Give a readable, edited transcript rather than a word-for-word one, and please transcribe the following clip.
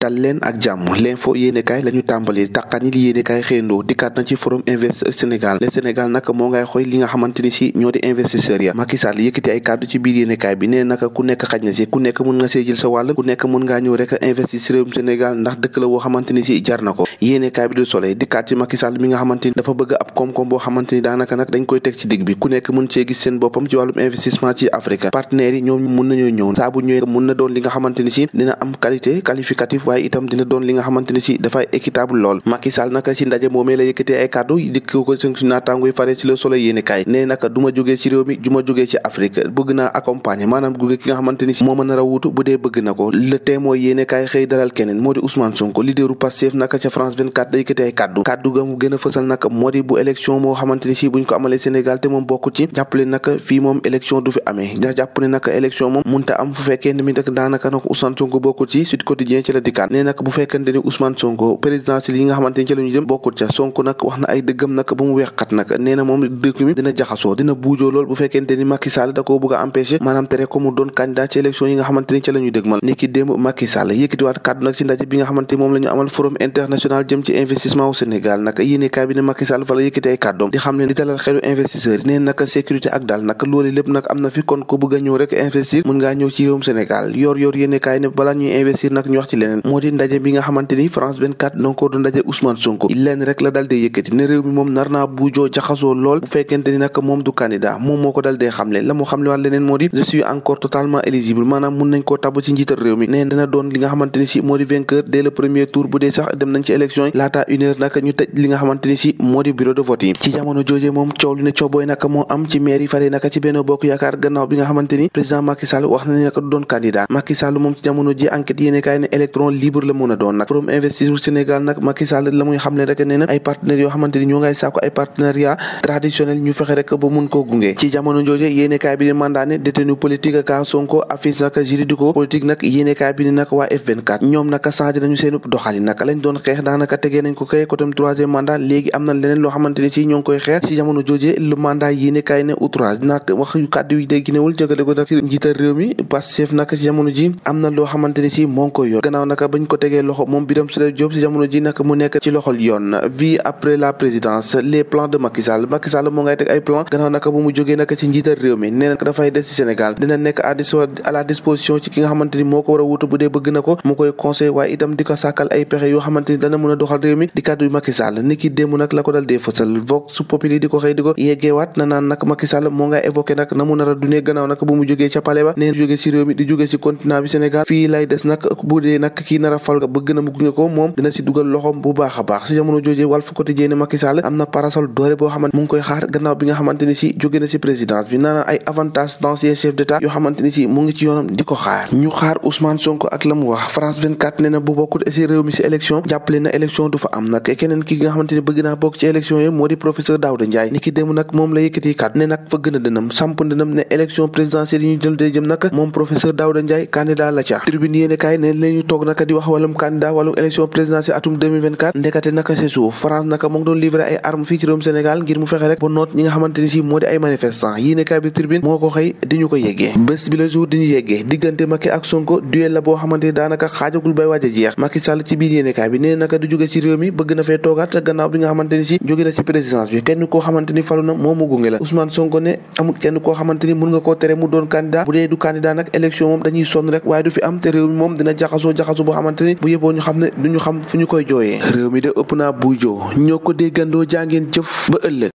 dal leen ak jàmm l'info yéenekaay la ñu tàmbali taqani li yéenekaay xëyandoo dikkaat na ci forum invest Sénégal le Sénégal nag moo ngay xoy li nga xamante ni si ñoo di investisseurs ya Macky Sall yëkkati ay kàddu ci biir yéenekaay bi nee naka ku nekk xaj na si ku nekk mun nga see jël sa wàll ku nekk mun ngaa ñëw rek investir si réewum Sénégal ndax dëkk la woo xamante ni si jar na ko yéenekaay bi du Soleil dikkaat ci Macky Sall mi nga xamante ni dafa bëgg ab koom-koom boo xamante ni daanaka nag dañ koy teg ci digg bi ku nekk mun see gis seen boppam ci wàllum investissement ci Afrique partenaires yi ñoom mun nañoo ñëw saa bu ñëwee mun na doon li nga xamante ni si dina am qualité qualificatif waaye itam dina doon li nga xamante ni si dafay équitable lool Macky Sall naka si ndaje moomee la yëkkatee ay kàddu dikk ko suñu naataango yi fare ci Le Soleil yéenekaay nee naka du ma jógee ci réew mi du ma jógee ci Afrique bëgg naa accompagner maanaam gunge ki nga xamante ni si moo ma nar a wuutu bu dee bëgg na ko Le Témoin yéenekaay xëy dalal keneen moo di Ousmane Sonko leaderu Pastef naka ca France 24 da yëkkatee ay kàddu ga mu gën a fësal naka moo di bu élection moo xamante ni si buñ ko amalee Sénégal te moom bokku ci jàppale naka fii moom élection du fi amee da jàpp ne naka élection moom munta am fu fekkee ni mi nag daanaka nag Ousmane Sonko bokkut ci Sud Quotidien ci la dikkaat nee nag bu fekkente ni Ousmane Sonko présidentiel yi nga xamante ni ci la ñu jëm bokkut ca Sonko nag wax na ay dëggam nag ba mu weexat nag nee na moom dëkk mi dina jaxasoo dina buujoo lool bu fekkente ni Macky Sall da koo bëgg a empêcher maanaam tere ko mu doon candidat ci élection yi nga xamante ni ci la ñu dëgmal ni ki démb Macky Sall yëkkatiwaat kàddu nag ci ndaje bi nga xamante ni moom la ñu amal forum international jëm ci investissement au Sénégal nag yéenekaay bi ne Macky Sall fa la yëkkati ay kàddoom di xam ne di dalal xelu investisseurs yi nee nag sécurité ak dal nag loolu lépp nag am na fi kon ko bëgg a ñëw rek investir mën ngaa ñëw ci réewum Sénégal yor yéenekaay ne balaa ñuy investir nag ñu wax ci leneen moo di ndaje bi nga xamante ni France 24 donc ko doon ndaje Ousmane Sonko leen rek la dal dee yëkkati ne réew mi moom nar naa buujoo jaxasoo lool bu fekkente ni nag moom du candidat moom moo ko dal dee xamle la mu xamle waat leneen moo di je suis encore totalement éligible maanaam mun nañ koo tabb ci njiital réew mi nee dina doon li nga xamante ni si moo di vainqueur dès le premier tour bu dee sax dem nañ ci élection yi laata une heure nag ñu tëj li nga xamante ni si moo di bureau de vote yi ci jamono jooje moom coow li ne coobooy nag moo am ci maire yi fare nag ci Benno Bokk Yaakaar gannaaw bi nga xamante ni président Macky Sall wax na ne nag du doon candidat Macky Sall moom ci jamono ji enquête yéenekaay ne électron libre la mën a doon nag forum investissement Sénégal nag Macky Sall la muy xam ne rek nee na ay partenaires yoo xamante ni ñoo ngay sàkku ay partenariat traditionnel ñu fexe rek ba mun koo gunge ci jamono jooje yéenekaay bi di mandaane détenu politique ka Sonko affiche nag juridico politique nag yéenekaay bi ni nag waa F24 ñoom nag changé nañu seen doxali nag lañ doon xeex daanaka tegee nañ ko kay côté troisième mandat léegi am na leneen loo xamante ni si ñoo ngi koy xeex ci jamono jooje le mandat yéenekaay ne outrage nag wax yu kàddu yi day ginewul jëgale ko nag ci njiital réew mi Pastef nag ci jamono ji am na loo xamante ni si moo ngi koy yor gannaaw nag bañ ko tegee loxo moom Birame Souleye Diop ci jamono ji nag mu nekk ci loxol yoon vie après la présidence les plans de Macky Sall moo ngay teg ay plan gannaaw nag bu mu jógee nag ci njiital réew mi nee na dafay des ci Sénégal dina nekk à la disposition ci ki nga xamante ni moo ko war a wutu bu dee bëgg na ko mu koy conseil waaye itam di ko sàkkal ay pexe yoo xamante ni dana mën a doxal réew mi di kàddu Macky Sall ni ki démb nag la ko dal dee fësal Vox Populi di ko xëy di ko yeggeewaat na naan nag Macky Sall moo ngay évoqué nag na mu nar a dunee gannaaw nag bu mu jógee ca palais ba nee na jógee ci réew mi di jógee ci continent bi Sénégal fii lay des nag bu dee nag kii nar a fal bëgg na mu gunge ko moom dina ci dugal loxom bu baax a baax ci jamono jooje Walf Quotidien ne Macky Sall am na parasol doole boo xamante mu ngi koy xaar gannaaw bi nga xamante ni si jóge na ci présidence bi naana ay avantages d'ancien chef d'état yoo xamante ni si mu ngi ci yoonam di ko xaar ñu xaar Ousmane Sonko ak la mu wax France 24 nee na bu bokkut ci réew mi ci élection jàppale na élection du fa am nag keneen ki nga xamante ni bëgg naa bokk ci élection yi moo di professeur Daouda Ndiaye ni ki démb nag moom la yëkkati kàddu ne nag fa gën a dënam samp dënam ne élection présidentielle yi ñu jël dee jëm nag moom professeur Daouda Ndiaye candidat la ca tribune yéenekaay ne lañu toog nag di wax wàllum candidat wàllum élection présidentielle atum 2024 ndekate naka ci suuf France naka moo ngi doon livrer ay armes fii ci réewum Sénégal ngir mu fexe rek ba noot ñi nga xamante ni si moo di ay manifestants yéenekaay bi tribune moo ko xëy di ñu ko yeggee bés bi le jour di ñu yeggee diggante Macky ak Sonko duel la boo xamante ni daanaka xaajagul bay waaj a jeex Macky Sall ci biir yéenekaay bi nee naka du jóge ci réew mi bëgg na fee toogaat gannaaw bi nga xamante ni si jóge na ci présidence bi kenn koo xamante ni falu na moo mu gunge la Ousmane Sonko ne amul kenn koo xamante ni mën nga koo tere mu doon candidat bu dee du candidat nag élection moom dañuy sonn rek waaye du fi am te réew mi moom dina jaxasoo boo xamante ni bu yëboo ñu xam ne duñu xam fu ñu koy jooyee réew mi de ëpp naa buujoo ñoo ko déggandoo jàngeen jëf ba ëllëg